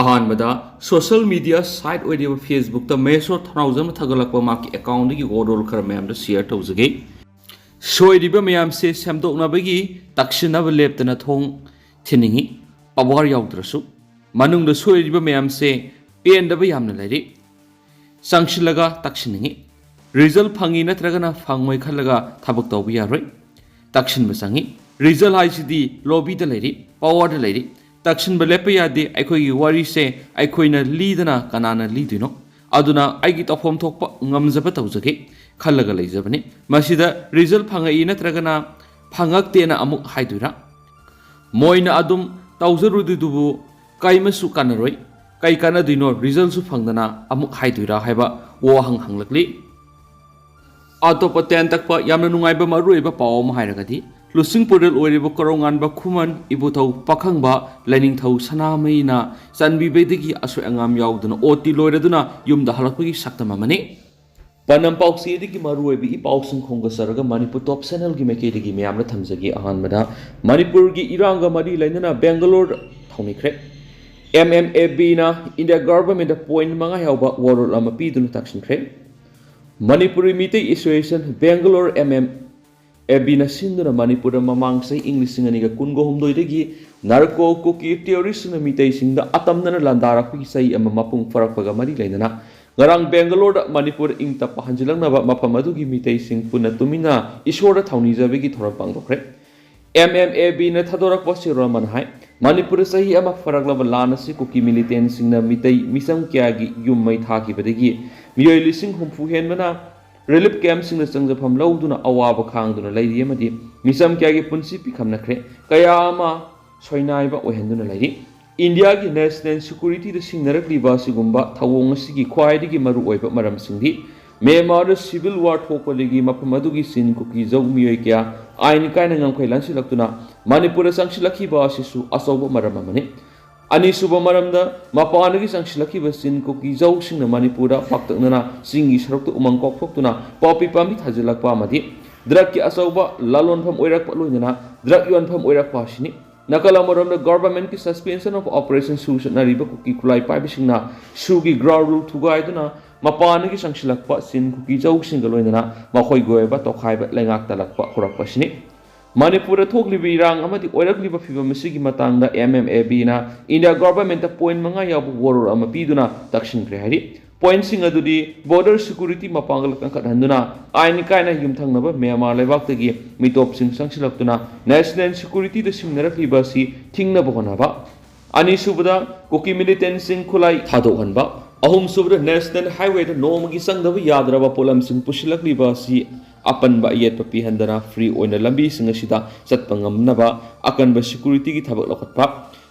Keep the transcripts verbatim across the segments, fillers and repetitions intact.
ꯑꯍꯥꯟꯕꯗ, social media site ꯑꯣꯏꯔꯤꯕ Facebookꯇ ꯃꯍꯦꯁꯣꯔ ꯊꯧꯅꯥꯎꯖꯝꯅ ꯊꯥꯒꯠꯂꯛꯄ ꯃꯍꯥꯛꯀꯤ accountꯗꯒꯤ ꯋꯥꯔꯣꯜ ꯈꯔ ꯃꯌꯥꯝꯗ share ꯇꯧꯖꯒꯦ꯫ ꯁꯣꯏꯔꯤꯕ ꯃꯌꯥꯝꯁꯦ ꯁꯦꯝꯗꯣꯛꯅꯕꯒꯤ ꯇꯛꯁꯤꯟꯅꯕ ꯂꯦꯞꯇꯅ ꯊꯣꯡ ꯊꯤꯟꯅꯤꯡꯏ꯫ Power ꯌꯥꯎꯗ꯭ꯔꯁꯨ ꯃꯅꯨꯡꯗ ꯁꯣꯏꯔꯤꯕ ꯃꯌꯥꯝꯁꯦ ꯄꯦꯟꯗꯕ ꯌꯥꯝꯅ ꯂꯩꯔꯤ꯫ ꯆꯪꯁꯤꯜꯂꯒ ꯇꯛꯁꯤꯟꯅꯤꯡꯏ꯫ Result ꯐꯪꯏ ꯅꯠꯇ꯭ꯔꯒꯅ ꯐꯪꯉꯣꯏ ꯈꯜꯂꯒ ꯊꯕꯛ ꯇꯧꯕ ꯌꯥꯔꯣꯏ꯫ ꯇꯛꯁꯤꯟꯕ ꯆꯪꯏ꯫ Result ꯍꯥꯏꯁꯤꯗꯤ lobbyꯗ ꯂꯩꯔꯤ, powerꯗ ꯂꯩꯔꯤ꯫ ꯇꯛꯁꯤꯟꯕ ꯂꯦꯞꯄ ꯌꯥꯗꯦ꯫ ꯑꯩꯈꯣꯏꯒꯤ ꯋꯥꯔꯤꯁꯦ ꯑꯩꯈꯣꯏꯅ ꯂꯤꯗꯅ ꯀꯅꯥꯅ ꯂꯤꯗꯣꯏꯅꯣ? ꯑꯗꯨꯅ ꯑꯩꯒꯤ ꯇꯧꯐꯝ ꯊꯣꯛꯄ ꯉꯝꯖꯕ ꯇꯧꯖꯒꯦ ꯈꯜꯂꯒ ꯂꯩꯖꯕꯅꯤ꯫ ꯃꯁꯤꯗ result ꯐꯪꯉꯛꯏ ꯅꯠꯇ꯭ꯔꯒꯅ ꯐꯪꯉꯛꯇꯦꯅ ꯑꯃꯨꯛ ꯍꯥꯏꯗꯣꯏꯔꯥ? ꯃꯣꯏꯅ ꯑꯗꯨꯝ ꯇꯧꯖꯔꯨꯗꯣꯏꯗꯨꯕꯨ ꯀꯩꯃꯁꯨ ꯀꯥꯟꯅꯔꯣꯏ꯫ ꯀꯩ ꯀꯥꯟꯅꯗꯣꯏꯅꯣ resultꯁꯨ ꯐꯪꯗꯅ ꯑꯃꯨꯛ ꯍꯥꯏꯗꯣꯏꯔꯥ ꯍꯥꯏꯕ ꯋꯥꯍꯪ ꯍꯪꯂꯛꯂꯤ꯫ ꯑꯇꯣꯞꯄ ꯇꯦꯟ ꯇꯛꯄ ꯌꯥꯝꯅ ꯅꯨꯡꯉꯥꯏꯕ ꯃꯔꯨꯑꯣꯏꯕ ꯄꯥꯎ ꯑꯃ ꯍꯥꯏꯔꯒꯗꯤ, ꯂꯨꯆꯤꯡ ꯄꯨꯔꯦꯜ ꯑꯣꯏꯔꯤꯕ ꯀꯣꯔꯧꯉꯥꯟꯕ ꯈꯨꯃꯟ ꯏꯕꯨꯙꯧ ꯄꯥꯈꯪꯕ ꯂꯥꯏꯅꯤꯡꯊꯧ ꯁꯅꯥꯃꯍꯤꯅ ꯆꯥꯟꯕꯤꯕꯗꯒꯤ ꯑꯁꯣꯏ ꯑꯉꯥꯝ ꯌꯥꯎꯗꯅ ꯑꯣꯇꯤ ꯂꯣꯏꯔꯗꯨꯅ ꯌꯨꯝꯗ ꯍꯜꯂꯛꯄꯒꯤ ꯁꯛꯇꯝ ꯑꯃꯅꯤ꯫ ꯄꯥꯟꯗꯝ ꯄꯥꯎꯆꯦꯗꯒꯤ ꯃꯔꯨꯑꯣꯏꯕ ꯏ ꯄꯥꯎꯁꯤꯡ ꯈꯣꯝꯒꯠꯆꯔꯒ ꯃꯅꯤꯄꯨꯔ ꯇꯣꯞ ꯆꯦꯅꯦꯜꯒꯤ ꯃꯥꯏꯀꯩꯗꯒꯤ ꯃꯌꯥꯝꯗ ꯊꯝꯖꯒꯦ꯫ ꯑꯍꯥꯟꯕꯗ, ꯃꯅꯤꯄꯨꯔꯒꯤ ꯏꯔꯥꯡꯒ ꯃꯔꯤ ꯂꯩꯅꯅ ꯕꯦꯡꯒꯂꯣꯔ ꯊꯧꯅꯤꯈ꯭ꯔꯦ꯫ ꯑꯦꯝ ꯑꯦꯝ ꯑꯦ ꯕꯤꯅ ꯏꯟꯗꯤꯌꯥ ꯒꯚꯔꯟꯃꯦꯟꯗ ꯄꯣꯏꯟ ꯃꯉꯥ ꯌꯥꯎꯕ ꯋꯥꯔꯣꯜ ꯑꯃ ꯄꯤꯗꯨꯅ ꯇꯛꯁꯤꯟꯈ꯭ꯔꯦ꯫ Manipuri Meitei association Bangalore, M M A ꯕꯤꯅ ꯁꯤꯟꯗꯨꯅ ꯃꯅꯤꯄꯨꯔꯗ ꯃꯃꯥꯡ ꯆꯍꯤ ꯏꯪ ꯂꯤꯁꯤꯡ ꯑꯅꯤꯒ ꯀꯨꯟꯒ ꯍꯨꯝꯗꯣꯏꯗꯒꯤ ꯅꯥꯔꯀꯣ ꯀꯨꯀꯤ ꯇꯦꯔꯣꯔꯤꯁꯁꯤꯡꯅ ꯃꯤꯇꯩꯁꯤꯡꯗ ꯑꯇꯝꯅꯅ ꯂꯥꯟꯗꯥꯔꯛꯄꯒꯤ ꯆꯍꯤ ꯑꯃ ꯃꯄꯨꯡ ꯐꯥꯔꯛꯄꯒ ꯃꯔꯤ ꯂꯩꯅꯅ ꯉꯔꯥꯡ ꯕꯦꯡꯒꯂꯣꯔꯗ ꯃꯅꯤꯄꯨꯔ ꯏꯪ ꯇꯞꯄ ꯍꯟꯖꯤꯜꯂꯛꯅꯕ ꯃꯐꯝ ꯑꯗꯨꯒꯤ ꯃꯤꯇꯩꯁꯤꯡ ꯄꯨꯟꯅ ꯇꯨꯃꯤꯟꯅ ꯏꯁꯣꯔꯗ ꯊꯧꯅꯤꯖꯕꯒꯤ ꯊꯧꯔꯝ ꯄꯥꯡꯊꯣꯛꯈ꯭ꯔꯦ꯫ ꯑꯦꯝ ꯑꯦꯝ ꯑꯦ ꯕꯤꯅ ꯊꯥꯗꯣꯔꯛꯄ ꯁꯤꯔꯣꯜ ꯑꯃꯅ ꯍꯥꯏ, ꯃꯅꯤꯄꯨꯔꯗ ꯆꯍꯤ ꯑꯃ ꯐꯥꯔꯛꯂꯕ ꯂꯥꯟ ꯑꯁꯤ ꯀꯨꯀꯤ ꯃꯤꯂꯤꯇꯦꯟꯁꯤꯡꯅ ꯃꯤꯇꯩ ꯃꯤꯆꯝ ꯀꯌꯥꯒꯤ ꯌꯨꯝ ꯃꯩ ꯊꯥꯈꯤꯕꯗꯒꯤ ꯃꯤꯑꯣꯏ ꯂꯤꯁꯤꯡ ꯍꯨꯝꯐꯨ ꯍꯦꯟꯕꯅ ꯔꯤꯂꯤꯐ ꯀꯦꯝꯞꯁꯤꯡꯗ ꯆꯪꯖꯐꯝ ꯂꯧꯗꯨꯅ ꯑꯋꯥꯕ ꯈꯥꯡꯗꯨꯅ ꯂꯩꯔꯤ ꯑꯃꯗꯤ ꯃꯤꯆꯝ ꯀꯌꯥꯒꯤ ꯄꯨꯟꯁꯤ ꯄꯤꯈꯝꯅꯈ꯭ꯔꯦ, ꯀꯌꯥ ꯑꯃ ꯁꯣꯏꯅꯥꯏꯕ ꯑꯣꯏꯍꯟꯗꯨꯅ ꯂꯩꯔꯤ꯫ ꯏꯟꯗꯤꯌꯥꯒꯤ ꯅꯦꯁꯅꯦꯜ ꯁꯦꯀ꯭ꯌꯨꯔꯤꯇꯤꯗ ꯁꯤꯡꯅꯔꯛꯂꯤꯕ ꯑꯁꯤꯒꯨꯝꯕ ꯊꯧꯑꯣꯡ ꯑꯁꯤꯒꯤ ꯈ꯭ꯋꯥꯏꯗꯒꯤ ꯃꯔꯨꯑꯣꯏꯕ ꯃꯔꯝꯁꯤꯡꯗꯤ, ꯃ꯭ꯌꯥꯟꯃꯥꯔꯗ ꯁꯤꯚꯤꯜ ꯋꯥꯔ ꯊꯣꯛꯄꯗꯒꯤ ꯃꯐꯝ ꯑꯗꯨꯒꯤ ꯆꯤꯟ ꯀꯨꯀꯤ ꯖꯧ ꯃꯤꯑꯣꯏ ꯀꯌꯥ ꯑꯥꯏꯟ ꯀꯥꯏꯅ ꯉꯝꯈꯩ ꯂꯥꯟꯁꯤꯜꯂꯛꯇꯨꯅ ꯃꯅꯤꯄꯨꯔꯗ ꯆꯪꯁꯤꯜꯂꯛꯈꯤꯕ ꯑꯁꯤꯁꯨ ꯑꯆꯧꯕ ꯃꯔꯝ ꯑꯃꯅꯤ꯫ ꯑꯅꯤꯁꯨꯕ ꯃꯔꯝꯗ, ꯃꯄꯥꯟꯗꯒꯤ ꯆꯪꯁꯤꯜꯂꯛꯈꯤꯕ ꯆꯤꯟ ꯀꯨꯀꯤ ꯖꯧꯁꯤꯡꯅ ꯃꯅꯤꯄꯨꯔꯗ ꯄꯥꯛꯇꯛꯅꯅ ꯆꯤꯡꯒꯤ ꯁꯔꯨꯛꯇ ꯎꯃꯪ ꯀꯣꯛꯊꯣꯛꯇꯨꯅ ꯄꯣꯄꯤ ꯄꯥꯝꯕꯤ ꯊꯥꯖꯤꯜꯂꯛꯄ ꯑꯃꯗꯤ ꯗ꯭ꯔꯒꯀꯤ ꯑꯆꯧꯕ ꯂꯂꯣꯟꯐꯝ ꯑꯣꯏꯔꯛꯄ, ꯂꯣꯏꯅꯅ ꯗ꯭ꯔꯒ ꯌꯣꯟꯐꯝ ꯑꯣꯏꯔꯛꯄ ꯑꯁꯤꯅꯤ꯫ ꯅꯥꯀꯜ ꯑꯃꯔꯣꯝꯗ, ꯒꯣꯚꯔꯟꯃꯦꯟꯠꯀꯤ suspension of operation ꯁꯨ ꯆꯠꯅꯔꯤꯕ ꯀꯨꯀꯤ ꯈꯨꯠꯂꯥꯏ ꯄꯥꯏꯕꯁꯤꯡꯅ ꯁꯨꯒꯤ ground rule ꯊꯨꯒꯥꯏꯗꯨꯅ ꯃꯄꯥꯟꯗꯒꯤ ꯆꯪꯁꯤꯜꯂꯛꯄ ꯆꯤꯟ ꯀꯨꯀꯤ ꯆꯧꯁꯤꯡꯒ ꯂꯣꯏꯅꯅ ꯃꯈꯣꯏꯒꯤ ꯑꯣꯏꯕ ꯇꯣꯈꯥꯏꯕ ꯂꯩꯉꯥꯛ ꯇꯜꯂꯛꯄ ꯍꯧꯔꯛꯄ ꯑꯁꯤꯅꯤ꯫ ꯃꯅꯤꯄꯨꯔꯗ ꯊꯣꯛꯂꯤꯕ ꯏꯔꯥꯡ ꯑꯃꯗꯤ ꯑꯣꯏꯔꯛꯂꯤꯕ ꯐꯤꯚꯝ ꯑꯁꯤꯒꯤ ꯃꯇꯥꯡꯗ M M A B ꯅ ꯏꯟꯗꯤꯌꯥ ꯒꯣꯚꯔꯟꯃꯦꯟꯠꯇ point ꯃꯉꯥ ꯌꯥꯎꯕ ꯋꯥꯔꯣꯜ ꯑꯃ ꯄꯤꯗꯨꯅ ꯇꯛꯁꯤꯟꯈ꯭ꯔꯦ ꯍꯥꯏꯔꯤ꯫ Pointꯁꯤꯡ ꯑꯗꯨꯗꯤ border security ꯃꯄꯥꯡꯒꯜ ꯀꯟꯈꯠꯍꯟꯗꯨꯅ ꯑꯥꯏꯟ ꯀꯥꯏꯅ ꯌꯨꯝꯊꯪꯅꯕ ꯃ꯭ꯌꯥꯟꯃꯥꯔ ꯂꯩꯕꯥꯛꯇꯒꯤ ꯃꯤꯇꯣꯞꯁꯤꯡ ꯆꯪꯁꯤꯜꯂꯛꯇꯨꯅ national securityꯗ ꯁꯤꯡꯅꯔꯛꯂꯤꯕ ꯑꯁꯤ ꯊꯤꯡꯅꯕ ꯍꯣꯠꯅꯕ, ꯑꯅꯤꯁꯨꯕꯗ ꯀꯨꯀꯤ militantꯁꯤꯡ ꯈꯨꯠꯂꯥꯏ ꯊꯥꯗꯣꯛꯍꯟꯕ, ꯑꯍꯨꯝꯁꯨꯕꯗ national highwayꯗ ꯅꯣꯡꯃꯒꯤ ꯆꯪꯗꯕ ꯌꯥꯗ꯭ꯔꯕ ꯄꯣꯠꯂꯝꯁꯤꯡ ꯄꯨꯁꯤꯜꯂꯛꯂꯤꯕ ꯑꯁꯤ ꯑꯄꯟꯕ ꯑꯌꯦꯠꯄ ꯄꯤꯍꯟꯗꯅ free ꯑꯣꯏꯅ ꯂꯝꯕꯤꯁꯤꯡ ꯑꯁꯤꯗ ꯆꯠꯄ ꯉꯝꯅꯕ ꯑꯀꯟꯕ securityꯒꯤ ꯊꯕꯛ ꯂꯧꯈꯠꯄ,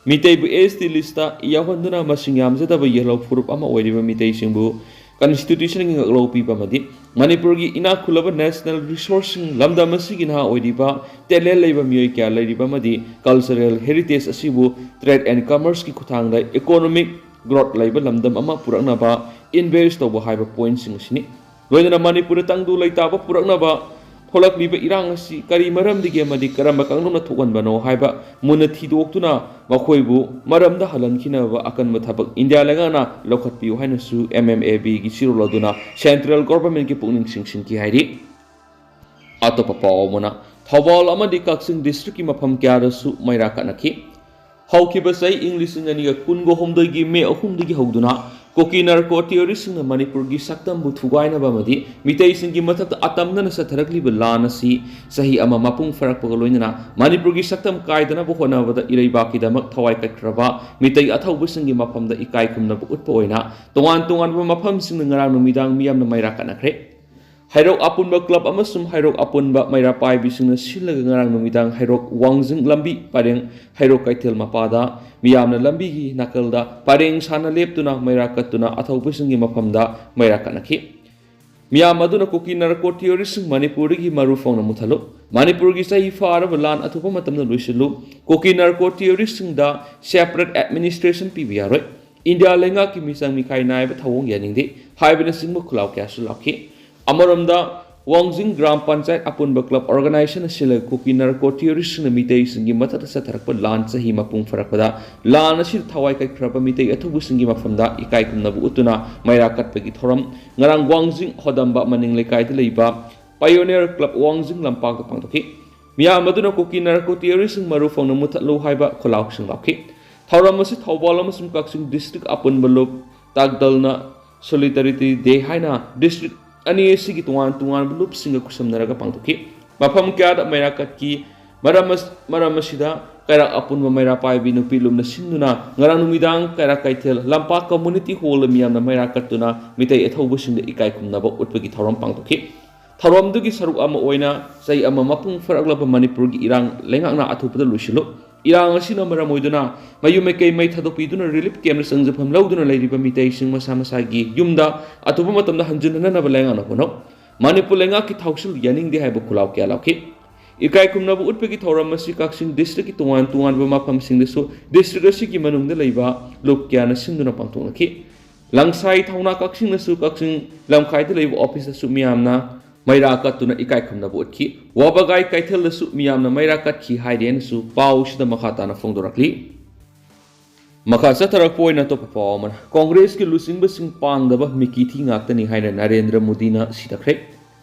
ꯃꯤꯇꯩꯕꯨ S T listꯇ ꯌꯥꯎꯍꯟꯗꯨꯅ ꯃꯁꯤꯡ ꯌꯥꯝꯖꯗꯕ ꯌꯦꯜꯍꯧ ꯐꯨꯔꯨꯞ ꯑꯃ ꯑꯣꯏꯔꯤꯕ ꯃꯤꯇꯩꯁꯤꯡꯕꯨ constitutionꯒꯤ ꯉꯥꯛꯂꯧ ꯄꯤꯕ ꯑꯃꯗꯤ ꯃꯅꯤꯄꯨꯔꯒꯤ ꯏꯅꯥꯛ ꯈꯨꯜꯂꯕ national resourceꯁꯤꯡ, ꯂꯝꯗꯝ ꯑꯁꯤꯒꯤ ꯅꯍꯥ ꯑꯣꯏꯔꯤꯕ talent ꯂꯩꯕ ꯃꯤꯑꯣꯏ ꯀꯌꯥ ꯂꯩꯔꯤꯕ ꯑꯃꯗꯤ cultural heritage ꯑꯁꯤꯕꯨ trade and commerceꯀꯤ ꯈꯨꯠꯊꯥꯡꯗ economic growth ꯂꯩꯕ ꯂꯝꯗꯝ ꯑꯃ ꯄꯨꯔꯛꯅꯕ invest ꯇꯧꯕ ꯍꯥꯏꯕ pointꯁꯤꯡ ꯑꯁꯤꯅꯤ꯫ ꯂꯣꯏꯅꯅ ꯃꯅꯤꯄꯨꯔꯗ ꯇꯪꯗꯨ ꯂꯩꯇꯥꯕ ꯄꯨꯔꯛꯅꯕ ꯊꯣꯛꯂꯛꯂꯤꯕ ꯏꯔꯥꯡ ꯑꯁꯤ ꯀꯔꯤ ꯃꯔꯝꯗꯒꯤ ꯑꯃꯗꯤ ꯀꯔꯝꯕ ꯀꯥꯡꯂꯨꯞꯅ ꯊꯣꯛꯍꯟꯕꯅꯣ ꯍꯥꯏꯕ ꯃꯨꯟꯅ ꯊꯤꯗꯣꯛꯇꯨꯅ ꯃꯈꯣꯏꯕꯨ ꯃꯔꯝꯗ ꯍꯜꯍꯟꯈꯤꯅꯕ ꯑꯀꯟꯕ ꯊꯕꯛ ꯏꯟꯗꯤꯌꯥ ꯂꯩꯉꯥꯛꯅ ꯂꯧꯈꯠꯄꯤꯌꯨ ꯍꯥꯏꯅꯁꯨ M M A Bꯒꯤ ꯆꯦꯔꯣꯜ ꯑꯗꯨꯅ central governmentꯀꯤ ꯄꯨꯛꯅꯤꯡ ꯆꯤꯡꯁꯤꯟꯈꯤ ꯍꯥꯏꯔꯤ꯫ ꯑꯇꯣꯞꯄ ꯄꯥꯎ ꯑꯃꯅ, ꯊꯧꯕꯥꯜ ꯑꯃꯗꯤ ꯀꯛꯆꯤꯡ districtꯀꯤ ꯃꯐꯝ ꯀꯌꯥꯗꯁꯨ ꯃꯩꯔꯥ ꯀꯠꯅꯈꯤ꯫ ꯍꯧꯈꯤꯕ ꯆꯍꯤ ꯏꯪ ꯂꯤꯁꯤꯡ ꯑꯅꯤꯒ ꯀꯨꯟꯒ ꯍꯨꯝꯗꯣꯏꯒꯤ ꯃꯦ ꯑꯍꯨꯝꯗꯒꯤ ꯍꯧꯗꯨꯅ ꯀꯨꯀꯤ narco terroristꯁꯤꯡꯅ ꯃꯅꯤꯄꯨꯔꯒꯤ ꯁꯛꯇꯝꯕꯨ ꯊꯨꯒꯥꯏꯅꯕ ꯑꯃꯗꯤ ꯃꯤꯇꯩꯁꯤꯡꯒꯤ ꯃꯊꯛꯇ ꯑꯇꯝꯅꯅ ꯆꯠꯊꯔꯛꯂꯤꯕ ꯂꯥꯟ ꯑꯁꯤ ꯆꯍꯤ ꯑꯃ ꯃꯄꯨꯡ ꯐꯥꯔꯛꯄꯒ ꯂꯣꯏꯅꯅ ꯃꯅꯤꯄꯨꯔꯒꯤ ꯁꯛꯇꯝ ꯀꯥꯏꯗꯅꯕ ꯍꯣꯠꯅꯕꯗ ꯏꯔꯩꯕꯥꯛꯀꯤꯗꯃꯛ ꯊꯋꯥꯏ ꯀꯠꯈ꯭ꯔꯕ ꯃꯤꯇꯩ ꯑꯊꯧꯕꯁꯤꯡꯒꯤ ꯃꯐꯝꯗ ꯏꯀꯥꯏ ꯈꯨꯝꯅꯕ ꯎꯠꯄ ꯑꯣꯏꯅ ꯇꯣꯉꯥꯟ ꯇꯣꯉꯥꯟꯕ ꯃꯐꯝꯁꯤꯡꯗ ꯉꯔꯥꯡ ꯅꯨꯃꯤꯗꯥꯡ ꯃꯤꯌꯥꯝꯅ ꯃꯩꯔꯥ ꯀꯠꯅꯈ꯭ꯔꯦ꯫ ꯍꯩꯔꯣꯛ ꯑꯄꯨꯟꯕ club ꯑꯃꯁꯨꯡ ꯍꯩꯔꯣꯛ ꯑꯄꯨꯟꯕ ꯃꯩꯔꯥ ꯄꯥꯏꯕꯤꯁꯤꯡꯅ ꯁꯤꯜꯂꯒ ꯉꯔꯥꯡ ꯅꯨꯃꯤꯗꯥꯡ ꯍꯩꯔꯣꯛ ꯋꯥꯡꯖꯤꯡ ꯂꯝꯕꯤ ꯄꯔꯦꯡ ꯍꯩꯔꯣꯛ ꯀꯩꯊꯦꯜ ꯃꯄꯥꯗ ꯃꯤꯌꯥꯝꯅ ꯂꯝꯕꯤꯒꯤ ꯅꯥꯀꯜꯗ ꯄꯔꯦꯡ ꯁꯥꯅ ꯂꯦꯞꯇꯨꯅ ꯃꯩꯔꯥ ꯀꯠꯇꯨꯅ ꯑꯊꯧꯕꯁꯤꯡꯒꯤ ꯃꯐꯝꯗ ꯃꯩꯔꯥ ꯀꯠꯅꯈꯤ꯫ ꯃꯤꯌꯥꯝ ꯑꯗꯨꯅ ꯀꯨꯀꯤ narco terroristꯁꯤꯡ ꯃꯅꯤꯄꯨꯔꯗꯒꯤ ꯃꯔꯨ ꯐꯥꯎꯅ ꯃꯨꯊꯠꯂꯨ, ꯃꯅꯤꯄꯨꯔꯒꯤ ꯆꯍꯤ ꯐꯥꯔꯕ ꯂꯥꯟ ꯑꯊꯨꯕ ꯃꯇꯝꯗ ꯂꯣꯏꯁꯤꯜꯂꯨ, ꯀꯨꯀꯤ narco terroristꯁꯤꯡꯗ separate administration ꯄꯤꯕ ꯌꯥꯔꯣꯏ, ꯏꯟꯗꯤꯌꯥ ꯂꯩꯉꯥꯛꯀꯤ ꯃꯤꯆꯪ ꯃꯤꯈꯥꯏ ꯅꯥꯏꯕ ꯊꯧꯑꯣꯡ ꯌꯥꯅꯤꯡꯗꯦ ꯍꯥꯏꯕꯅꯆꯤꯡꯕ ꯈꯨꯜꯂꯥꯎ ꯀꯌꯥꯁꯨ ꯂꯥꯎꯈꯤ꯫ ꯑꯃꯔꯣꯝꯗ ꯋꯥꯡꯖꯤꯡ ꯒ꯭ꯔꯥꯝ ꯄꯟꯆꯥꯌꯠ ꯑꯄꯨꯟꯕ ꯀ꯭ꯂꯕ ꯑꯣꯔꯒꯅꯥꯏꯖꯦꯁꯟ ꯑꯁꯤꯅ ꯀꯨꯀꯤ ꯅꯥꯔꯀꯣ ꯇꯦꯔꯣꯔꯤꯁ꯭ꯠꯁꯤꯡꯅ ꯃꯤꯇꯩꯁꯤꯡꯒꯤ ꯃꯊꯛꯇ ꯆꯠꯊꯔꯛꯄ ꯂꯥꯟ ꯆꯍꯤ ꯃꯄꯨꯡ ꯐꯥꯔꯛꯄꯗ ꯂꯥꯟ ꯑꯁꯤꯗ ꯊꯋꯥꯏ ꯀꯥꯏꯈ꯭ꯔꯕ ꯃꯤꯇꯩ ꯑꯊꯧꯕꯁꯤꯡꯒꯤ ꯃꯐꯝꯗ ꯏꯀꯥꯏ ꯈꯨꯝꯅꯕ ꯎꯠꯇꯨꯅ ꯃꯩꯔꯥ ꯀꯠꯄꯒꯤ ꯊꯧꯔꯝ ꯉꯔꯥꯡ ꯋꯥꯡꯖꯤꯡ ꯍꯣꯗꯝꯕ ꯃꯅꯤꯡ ꯂꯩꯀꯥꯏꯗ ꯂꯩꯕ ꯄꯥꯏꯑꯣꯅꯤꯌꯔ ꯀ꯭ꯂꯕ ꯋꯥꯡꯖꯤꯡ ꯂꯝꯄꯥꯛꯇ ꯄꯥꯡꯊꯣꯛꯈꯤ꯫ ꯃꯤꯌꯥꯝ ꯑꯗꯨꯅ ꯀꯨꯀꯤ ꯅꯥꯔꯀꯣ ꯇꯦꯔꯣꯔꯤꯁ꯭ꯠꯁꯤꯡ ꯃꯔꯨ ꯐꯪꯅ ꯃꯨꯊꯠꯂꯨ ꯍꯥꯏꯕ ꯈꯣꯜꯂꯥꯎꯁꯤꯡ ꯂꯥꯎꯈꯤ꯫ ꯊꯧꯔꯝ ꯑꯁꯤ ꯊꯧꯕꯥꯜ ꯑꯃꯁꯨꯡ ꯀꯛꯆꯤꯡ ꯗꯤꯁꯇ꯭ꯔꯤꯛ ꯑꯄꯨꯟꯕ ꯂꯨꯞ ꯇꯥꯛꯗꯜꯅ ꯁꯣꯂꯤꯗꯥꯔꯤꯇꯤ ꯗꯦ ꯍꯥꯏꯅ ꯗꯤꯁꯇ꯭ꯔꯤꯛ ꯑꯅꯤ ꯑꯁꯤꯒꯤ ꯇꯣꯉꯥꯟ ꯇꯣꯉꯥꯟꯕ ꯂꯨꯞꯁꯤꯡꯒ ꯈꯨꯠꯁꯝꯅꯔꯒ ꯄꯥꯡꯊꯣꯛꯈꯤ꯫ ꯃꯐꯝ ꯀꯌꯥꯗ ꯃꯩꯔꯥ ꯀꯠꯈꯤ꯫ ꯃꯔꯝ ꯑꯁ-, ꯃꯔꯝ ꯑꯁꯤꯗ ꯀꯩꯔꯥꯛ ꯑꯄꯨꯟꯕ ꯃꯩꯔꯥ ꯄꯥꯏꯕꯤ ꯅꯨꯄꯤ ꯂꯨꯞꯅ ꯁꯤꯟꯗꯨꯅ ꯉꯔꯥꯡ ꯅꯨꯃꯤꯗꯥꯡ ꯀꯩꯔꯥꯛ ꯀꯩꯊꯦꯜ ꯂꯝꯄꯥꯛ ꯀꯝꯃ꯭ꯌꯨꯅꯤꯇꯤ ꯍꯣꯜꯗ ꯃꯤꯌꯥꯝꯅ ꯃꯩꯔꯥ ꯀꯠꯇꯨꯅ ꯃꯤꯇꯩ ꯑꯊꯧꯕꯁꯤꯡꯗ ꯏꯀꯥꯏ ꯈꯨꯝꯅꯕ ꯎꯠꯄꯒꯤ ꯊꯧꯔꯝ ꯄꯥꯡꯊꯣꯛꯈꯤ꯫ ꯊꯧꯔꯝꯗꯨꯒꯤ ꯁꯔꯨꯛ ꯑꯃ ꯑꯣꯏꯅ ꯆꯍꯤ ꯑꯃ ꯃꯄꯨꯡ ꯐꯥꯔꯛꯂꯕ ꯃꯅꯤꯄꯨꯔꯒꯤ ꯏꯔꯥꯡ ꯂꯩꯉꯥꯛꯅ ꯑꯊꯨꯕꯗ ꯂꯣꯏꯁꯤꯜꯂꯨ꯫ ꯏꯔꯥꯡ ꯑꯁꯤꯅ ꯃꯔꯝ ꯑꯣꯏꯗꯨꯅ ꯃꯌꯨꯝ ꯃꯀꯩ ꯃꯩ ꯊꯥꯗꯣꯛꯄꯤꯗꯨꯅ ꯔꯤꯂꯤꯐ ꯀꯦꯝꯞꯇ ꯆꯪꯖꯐꯝ ꯂꯧꯗꯨꯅ ꯂꯩꯔꯤꯕ ꯃꯤꯇꯩꯁꯤꯡ ꯃꯁꯥ ꯃꯁꯥꯒꯤ ꯌꯨꯝꯗ ꯑꯊꯨꯕ ꯃꯇꯝꯗ ꯍꯟꯖꯤꯟꯅꯅꯕ ꯂꯩꯉꯥꯛꯅ ꯍꯣꯠꯅꯧ꯫ ꯃꯅꯤꯄꯨꯔ ꯂꯩꯉꯥꯛꯀꯤ ꯊꯧꯁꯤꯜ ꯌꯥꯅꯤꯡꯗꯦ ꯍꯥꯏꯕ ꯈꯣꯜꯂꯥꯎ ꯀꯌꯥ ꯂꯥꯎꯈꯤ꯫ ꯏꯀꯥꯏ ꯈꯨꯝꯅꯕ ꯎꯠꯄꯒꯤ ꯊꯧꯔꯝ ꯑꯁꯤ ꯀꯛꯆꯤꯡ ꯗꯤꯁꯇ꯭ꯔꯤꯛꯀꯤ ꯇꯣꯉꯥꯟ ꯇꯣꯉꯥꯟꯕ ꯃꯐꯝꯁꯤꯡꯗꯁꯨ ꯗꯤꯁꯇ꯭ꯔꯤꯛ ꯑꯁꯤꯒꯤ ꯃꯅꯨꯡꯗ ꯂꯩꯕ ꯂꯨꯞ ꯀꯌꯥꯅ ꯁꯤꯟꯗꯨꯅ ꯄꯥꯡꯊꯣꯛꯅꯈꯤ꯫ ꯂꯪꯁꯥꯏ ꯊꯧꯅꯥ ꯀꯛꯆꯤꯡꯅꯁꯨ ꯀꯛꯆꯤꯡ ꯂꯝꯈꯥꯏꯗ ꯂꯩꯕ ꯑꯣꯐꯤꯁꯇꯁꯨ ꯃꯤꯌꯥꯝꯅ ꯃꯩꯔꯥ ꯀꯠꯇꯨꯅ ꯏꯀꯥꯏ ꯈꯨꯝꯅꯕ ꯎꯠꯈꯤ꯫ ꯋꯥꯕꯒꯥꯏ ꯀꯩꯊꯦꯜꯗꯁꯨ ꯃꯤꯌꯥꯝꯅ ꯃꯩꯔꯥ ꯀꯠꯈꯤ ꯍꯥꯏꯔꯦꯅꯁꯨ ꯄꯥꯎꯁꯤꯗ ꯃꯈꯥ ꯇꯥꯅ ꯐꯣꯡꯗꯣꯔꯛꯂꯤ꯫ ꯃꯈꯥ ꯆꯠꯊꯔꯛꯄ ꯑꯣꯏꯅ ꯑꯇꯣꯞꯄ ꯄꯥꯎ ꯑꯃꯅ, ꯀꯣꯡꯒ꯭ꯔꯦꯁꯀꯤ ꯂꯨꯆꯤꯡꯕꯁꯤꯡ ꯄꯥꯡꯗꯕ ꯃꯤꯀꯤ ꯊꯤ ꯉꯥꯛꯇꯅꯤ ꯍꯥꯏꯅ ꯅꯔꯦꯟꯗ꯭ꯔ ꯃꯣꯗꯤꯅ ꯁꯤꯊꯈ꯭ꯔꯦ꯫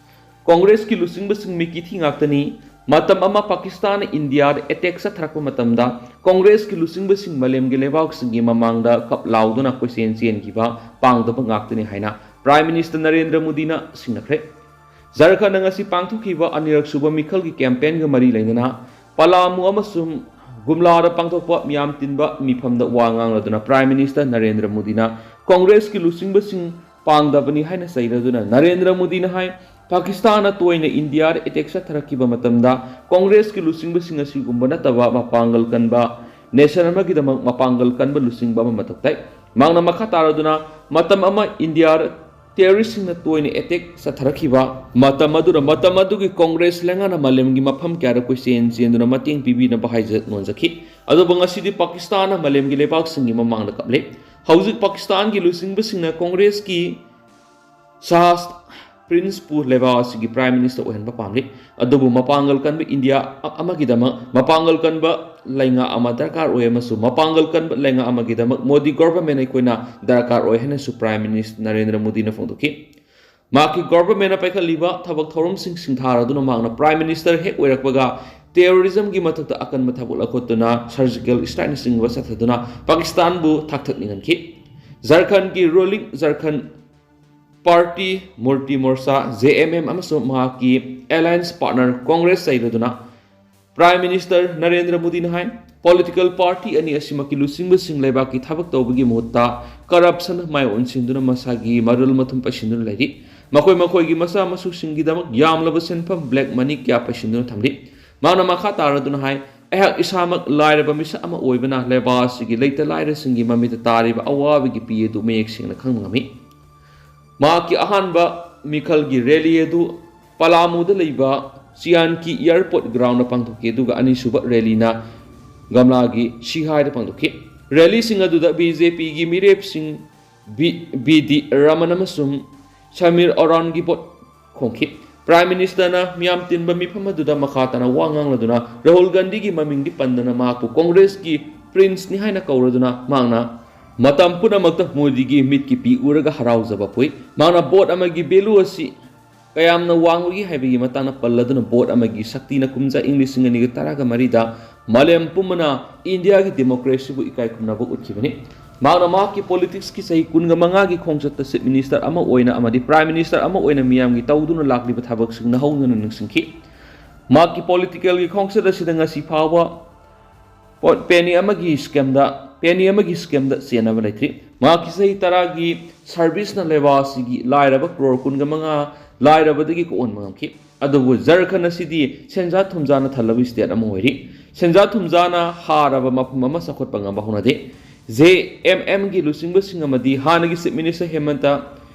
ꯀꯣꯡꯒ꯭ꯔꯦꯁꯀꯤ ꯂꯨꯆꯤꯡꯕꯁꯤꯡ ꯃꯤꯀꯤ ꯊꯤ ꯉꯥꯛꯇꯅꯤ꯫ ꯃꯇꯝ ꯑꯃ ꯄꯥꯀꯤꯁꯇꯥꯟꯅ ꯏꯟꯗꯤꯌꯥꯗ ꯑꯦꯇꯦꯛ ꯆꯠꯊꯔꯛꯄ ꯃꯇꯝꯗ ꯀꯣꯡꯒ꯭ꯔꯦꯁꯀꯤ ꯂꯨꯆꯤꯡꯕꯁꯤꯡ ꯃꯥꯂꯦꯝꯒꯤ ꯂꯩꯕꯥꯛꯁꯤꯡꯒꯤ ꯃꯃꯥꯡꯗ ꯀꯞ ꯂꯥꯎꯗꯨꯅ ꯀꯣꯏꯆꯦꯟ ꯆꯦꯟꯈꯤꯕ ꯄꯥꯡꯗꯕ ꯉꯥꯛꯇꯅꯤ ꯍꯥꯏꯅ ꯄ꯭ꯔꯥꯏꯝ ꯃꯤꯅꯤꯁꯇꯔ ꯅꯔꯦꯟꯗ꯭ꯔ ꯃꯣꯗꯤꯅ ꯁꯤꯡꯅꯈ꯭ꯔꯦ꯫ ꯖꯔꯈꯟꯗ ꯉꯁꯤ ꯄꯥꯡꯊꯣꯛꯈꯤꯕ ꯑꯅꯤꯔꯛ ꯁꯨꯕ ꯃꯤꯈꯜꯒꯤ ꯀꯦꯝꯄꯦꯟꯒ ꯃꯔꯤ ꯂꯩꯅꯅ ꯄꯂꯥꯃꯨ ꯑꯃꯁꯨꯡ ꯒꯨꯝꯂꯥꯗ ꯄꯥꯡꯊꯣꯛꯄ ꯃꯤꯌꯥꯝ ꯇꯤꯟꯕ ꯃꯤꯐꯝꯗ ꯋꯥ ꯉꯥꯡꯂꯗꯨꯅ ꯄ꯭ꯔꯥꯏꯝ ꯃꯤꯅꯤꯁꯇꯔ ꯅꯔꯦꯟꯗ꯭ꯔ ꯃꯣꯗꯤꯅ ꯀꯣꯡꯒ꯭ꯔꯦꯁꯀꯤ ꯂꯨꯆꯤꯡꯕꯁꯤꯡ ꯄꯥꯡꯗꯕꯅꯤ ꯍꯥꯏꯅ ꯆꯩꯔꯗꯨꯅ ꯅꯔꯦꯟꯗ꯭ꯔ ꯃꯣꯗꯤꯅ ꯍꯥꯏ, ꯄꯥꯀꯤꯁꯇꯥꯟꯅ ꯇꯣꯏꯅ ꯏꯟꯗꯤꯌꯥꯗ ꯑꯦꯇꯦꯛ ꯆꯠꯊꯔꯛꯈꯤꯕ ꯃꯇꯝꯗ ꯀꯣꯡꯒ꯭ꯔꯦꯁꯀꯤ ꯂꯨꯆꯤꯡꯕꯁꯤꯡ ꯑꯁꯤꯒꯨꯝꯕ ꯅꯠꯇꯕ ꯃꯄꯥꯡꯒꯜ ꯀꯟꯕ, ꯅꯦꯁꯟ ꯑꯃꯒꯤꯗꯃꯛ ꯃꯄꯥꯡꯒꯜ ꯀꯟꯕ ꯂꯨꯆꯤꯡꯕ ꯑꯃ ꯃꯊꯧ ꯇꯥꯏ꯫ ꯃꯍꯥꯛꯅ ꯃꯈꯥ ꯇꯥꯔꯗꯨꯅ, ꯃꯇꯝ ꯑꯃ ꯏꯟꯗꯤꯌꯥꯗ ꯇꯦꯔꯣꯔꯤꯁꯁꯤꯡꯅ ꯇꯣꯏꯅ ꯑꯦꯇꯦꯛ ꯆꯠꯊꯔꯛꯈꯤꯕ ꯃꯇꯝ ꯑꯗꯨꯗ, ꯃꯇꯝ ꯑꯗꯨꯒꯤ ꯀꯣꯡꯒ꯭ꯔꯦꯁ ꯂꯩꯉꯥꯛꯅ ꯃꯥꯂꯦꯝꯒꯤ ꯃꯐꯝ ꯀꯌꯥꯗ ꯀꯣꯏꯆꯦꯟ ꯆꯦꯟꯗꯨꯅ ꯃꯇꯦꯡ ꯄꯤꯕꯤꯅꯕ ꯍꯥꯏꯖ ꯅꯣꯟꯖꯈꯤ꯫ ꯑꯗꯨꯕꯨ ꯉꯁꯤꯗꯤ ꯄꯥꯀꯤꯁꯇꯥꯟꯅ ꯃꯥꯂꯦꯝꯒꯤ ꯂꯩꯕꯥꯛꯁꯤꯡꯒꯤ ꯃꯃꯥꯡꯗ ꯀꯞꯂꯦ꯫ ꯍꯧꯖꯤꯛ ꯄꯥꯀꯤꯁꯇꯥꯟꯒꯤ ꯂꯨꯆꯤꯡꯕꯁꯤꯡꯅ ꯀꯣꯡꯒ꯭ꯔꯦꯁꯀꯤ ꯁꯥꯁ-, ꯄ꯭ꯔꯤꯟꯁꯄꯨ ꯂꯩꯕꯥꯛ ꯑꯁꯤꯒꯤ ꯄ꯭ꯔꯥꯏꯝ ꯃꯤꯅꯤꯁꯇꯔ ꯑꯣꯏꯍꯟꯕ ꯄꯥꯝꯂꯤ꯫ ꯑꯗꯨꯕꯨ ꯃꯄꯥꯡꯒꯜ ꯀꯟꯕ ꯏꯟꯗꯤꯌꯥ ꯑ-, ꯑꯃꯒꯤꯗꯃꯛ ꯃꯄꯥꯡꯒꯜ ꯀꯟꯕ ꯂꯩꯉꯥꯛ ꯑꯃ ꯗꯔꯀꯥꯔ ꯑꯣꯏ ꯑꯃꯁꯨꯡ ꯃꯄꯥꯡꯒꯜ ꯀꯟꯕ ꯂꯩꯉꯥꯛ ꯑꯃꯒꯤꯗꯃꯛ ꯃꯣꯗꯤ ꯒꯣꯚꯔꯟꯃꯦꯟ ꯑꯩꯈꯣꯏꯅ ꯗꯔꯀꯥꯔ ꯑꯣꯏ ꯍꯥꯏꯅꯁꯨ ꯄ꯭ꯔꯥꯏꯝ ꯃꯤꯅꯤꯁꯇꯔ ꯅꯔꯦꯟꯗ꯭ꯔ ꯃꯣꯗꯤꯅ ꯐꯣꯡꯗꯣꯛꯈꯤ꯫ ꯃꯍꯥꯛꯀꯤ ꯒꯣꯚꯔꯟꯃꯦꯟꯅ ꯄꯥꯏꯈꯠꯂꯤꯕ ꯊꯕꯛ ꯊꯧꯔꯝꯁꯤꯡ ꯁꯤꯡꯊꯥꯔꯗꯨꯅ ꯃꯍꯥꯛꯅ ꯄ꯭ꯔꯥꯏꯝ ꯃꯤꯅꯤꯁꯇꯔ ꯍꯦꯛ ꯑꯣꯏꯔꯛꯄꯒ ꯇꯦꯔꯣꯔꯤꯖꯝꯒꯤ ꯃꯊꯛꯇ ꯑꯀꯟꯕ ꯊꯕꯛ ꯂꯧꯈꯠꯇꯨꯅ ꯁꯔꯖꯤꯀꯦꯜ ꯏꯁꯇ꯭ꯔꯥꯏꯛꯅꯆꯤꯡꯕ ꯆꯠꯊꯗꯨꯅ ꯄꯥꯀꯤꯁꯇꯥꯟꯕꯨ ꯊꯥꯛꯊꯛꯅꯤꯡꯍꯟꯈꯤ꯫ ꯖꯔꯈꯟꯒꯤ ruling Jharkhand party Mukti Morcha, J M M, ꯑꯃꯁꯨꯡ ꯃꯍꯥꯛꯀꯤ ꯑꯦꯂꯥꯌꯟꯁ ꯄꯥꯔꯠꯅꯔ ꯀꯣꯡꯒ꯭ꯔꯦꯁ ꯆꯩꯔꯗꯨꯅ ꯄ꯭ꯔꯥꯏꯝ ꯃꯤꯅꯤꯁꯇꯔ ꯅꯔꯦꯟꯗ꯭ꯔ ꯃꯣꯗꯤꯅ ꯍꯥꯏ, ꯄꯣꯂꯤꯇꯤꯀꯦꯜ ꯄꯥꯔꯇꯤ ꯑꯅꯤ ꯑꯁꯤꯃꯛꯀꯤ ꯂꯨꯆꯤꯡꯕꯁꯤꯡ ꯂꯩꯕꯥꯛꯀꯤ ꯊꯕꯛ ꯇꯧꯕꯒꯤ ꯃꯍꯨꯠꯇ ꯀꯔꯞꯁꯟ ꯃꯥꯏ ꯑꯣꯟꯁꯤꯟꯗꯨꯅ ꯃꯁꯥꯒꯤ ꯃꯔꯨꯜ ꯃꯊꯨꯝ ꯄꯩꯁꯤꯟꯗꯨꯅ ꯂꯩꯔꯤ꯫ ꯃꯈꯣꯏ ꯃꯈꯣꯏꯒꯤ ꯃꯆꯥ ꯃꯁꯨꯁꯤꯡꯒꯤꯗꯃꯛ ꯌꯥꯝꯂꯕ ꯁꯦꯟꯐꯝ, ꯕ꯭ꯂꯦꯛ ꯃꯅꯤ, ꯀꯌꯥ ꯄꯩꯁꯤꯟꯗꯨꯅ ꯊꯝꯂꯤ꯫ ꯃꯍꯥꯛꯅ ꯃꯈꯥ ꯇꯥꯔꯗꯨꯅ ꯍꯥꯏ, ꯑꯩꯍꯥꯛ ꯏꯁꯥꯃꯛ ꯂꯥꯏꯔꯕ ꯃꯤꯁꯛ ꯑꯃ ꯑꯣꯏꯕꯅ ꯂꯩꯕꯥꯛ ꯑꯁꯤꯒꯤ ꯂꯩꯇ ꯂꯥꯏꯔꯁꯤꯡꯒꯤ ꯃꯃꯤꯠꯇ ꯇꯥꯔꯤꯕ ꯑꯋꯥꯕꯒꯤ ꯄꯤ ꯑꯗꯨ ꯃꯌꯦꯛ ꯁꯦꯡꯅ ꯈꯪꯕ ꯉꯝꯃꯤ꯫ ꯃꯍꯥꯛꯀꯤ ꯑꯍꯥꯟꯕ ꯃꯤꯈꯜꯒꯤ ꯔꯦꯂꯤ ꯑꯗꯨ ꯄꯂꯥꯃꯨꯗ ꯂꯩꯕ ꯆꯤꯌꯥꯟꯀꯤ ꯑꯦꯌꯔꯄꯣꯔꯠ ꯒ꯭ꯔꯥꯎꯟꯗ ꯄꯥꯡꯊꯣꯛꯈꯤ, ꯑꯗꯨꯒ ꯑꯅꯤꯁꯨꯕ ꯔꯦꯂꯤꯅ ꯒꯝꯂꯥꯒꯤ ꯁꯤꯍꯥꯏꯗ ꯄꯥꯡꯊꯣꯛꯈꯤ꯫ ꯔꯦꯂꯤꯁꯤꯡ ꯑꯗꯨꯗ ꯕꯤ ꯖꯦ ꯄꯤꯒꯤ ꯃꯤꯔꯦꯞꯁꯤꯡ ꯕꯤ-, ꯕꯤ ꯗꯤ ꯔꯃꯟ ꯑꯃꯁꯨꯡ ꯁꯃꯤꯔ ꯑꯣꯔꯥꯟꯒꯤ ꯚꯣꯠ ꯈꯣꯡꯈꯤ꯫ ꯄ꯭ꯔꯥꯏꯝ ꯃꯤꯅꯤꯁꯇꯔꯅ ꯃꯤꯌꯥꯝ ꯇꯤꯟꯕ ꯃꯤꯐꯝ ꯑꯗꯨꯗ ꯃꯈꯥ ꯇꯥꯅ ꯋꯥ ꯉꯥꯡꯂꯗꯨꯅ ꯔꯥꯍꯨꯜ ꯒꯥꯟꯙꯤꯒꯤ ꯃꯃꯤꯡꯗꯤ ꯄꯟꯗꯅ ꯃꯍꯥꯛꯄꯨ ꯀꯣꯡꯒ꯭ꯔꯦꯁꯀꯤ ꯄ꯭ꯔꯤꯟꯁꯅꯤ ꯍꯥꯏꯅ ꯀꯧꯔꯗꯨꯅ ꯃꯍꯥꯛꯅ ꯃꯇꯝ ꯄꯨꯝꯅꯃꯛꯇ ꯃꯣꯗꯤꯒꯤ ꯃꯤꯠꯀꯤ ꯄꯤ ꯎꯔꯒ ꯍꯔꯥꯎꯖꯕ ꯄꯣꯛꯏ꯫ ꯃꯍꯥꯛꯅ ꯚꯣꯠ ꯑꯃꯒꯤ ꯚꯦꯂꯨ ꯑꯁꯤ ꯀꯌꯥꯝꯅ ꯋꯥꯡꯕꯒꯦ ꯍꯥꯏꯕꯒꯤ ꯃꯇꯥꯡꯗ ꯄꯜꯂꯗꯨꯅ ꯚꯣꯠ ꯑꯃꯒꯤ ꯁꯛꯇꯤꯅ ꯀꯨꯝꯖꯥ ꯏꯪ ꯂꯤꯁꯤꯡ ꯑꯅꯤꯒ ꯇꯔꯥꯒ ꯃꯔꯤꯗ ꯃꯥꯂꯦꯝ ꯄꯨꯝꯕꯅ ꯏꯟꯗꯤꯌꯥꯒꯤ ꯗꯦꯃꯣꯀ꯭ꯔꯦꯁꯤꯕꯨ ꯏꯀꯥꯏ ꯈꯨꯝꯅꯕ ꯎꯠꯈꯤꯕꯅꯤ꯫ ꯃꯍꯥꯛꯅ ꯃꯍꯥꯛꯀꯤ ꯄꯣꯂꯤꯇꯤꯛꯁꯀꯤ ꯆꯍꯤ ꯀꯨꯟꯒ ꯃꯉꯥꯒꯤ ꯈꯣꯡꯆꯠꯇ ꯆꯤꯐ ꯃꯤꯅꯤꯁꯇꯔ ꯑꯃ ꯑꯣꯏꯅ ꯑꯃꯗꯤ ꯄ꯭ꯔꯥꯏꯝ ꯃꯤꯅꯤꯁꯇꯔ ꯑꯃ ꯑꯣꯏꯅ ꯃꯤꯌꯥꯝꯒꯤ ꯇꯧꯗꯨꯅ ꯂꯥꯛꯂꯤꯕ ꯊꯕꯛꯁꯤꯡ ꯅꯧꯍꯧꯅꯅ ꯅꯤꯡꯁꯤꯡꯈꯤ꯫ ꯃꯍꯥꯛꯀꯤ ꯄꯣꯂꯤꯇꯤꯀꯦꯜꯒꯤ ꯈꯣꯡꯆꯠ ꯑꯁꯤꯗ ꯉꯁꯤ ꯐꯥꯎꯕ ꯄꯣꯠ ꯄꯦꯅꯤ ꯑꯃꯒꯤ ꯁ꯭ꯀꯦꯝꯗ, ꯄꯦꯅꯤ ꯑꯃꯒꯤ ꯁ꯭ꯀꯦꯝꯗ ꯆꯦꯟꯅꯕ ꯂꯩꯇ꯭ꯔꯤ꯫ ꯃꯍꯥꯛꯀꯤ ꯆꯍꯤ ꯇꯔꯥꯒꯤ ꯁꯔꯚꯤꯁꯅ ꯂꯩꯕꯥꯛ ꯑꯁꯤꯒꯤ ꯂꯥꯏꯔꯕ ꯀ꯭ꯔꯣꯔ ꯀꯨꯟꯒ ꯃꯉꯥ ꯂꯥꯏꯔꯕꯗꯒꯤ ꯀꯣꯛꯍꯟꯕ ꯉꯝꯈꯤ꯫ ꯑꯗꯨꯕꯨ ꯖꯔꯈꯟ ꯑꯁꯤꯗꯤ ꯁꯦꯟꯖꯥ ꯊꯨꯝꯖꯥꯅ ꯊꯜꯂꯕ ꯁ꯭ꯇꯦꯠ ꯑꯃ ꯑꯣꯏꯔꯤ꯫ ꯁꯦꯟꯖꯥ ꯊꯨꯝꯖꯥꯅ ꯍꯥꯔꯕ ꯃꯐꯝ ꯑꯃ ꯆꯥꯎꯈꯠꯄ ꯉꯝꯕ ꯍꯧꯅꯗꯦ꯫ ꯖꯦ ꯑꯦꯝ ꯑꯦꯝꯒꯤ ꯂꯨꯆꯤꯡꯕꯁꯤꯡ ꯑꯃꯗꯤ ꯍꯥꯟꯅꯒꯤ ꯆꯤꯐ ꯃꯤꯅꯤꯁꯇꯔ ꯍꯦꯃꯟꯇ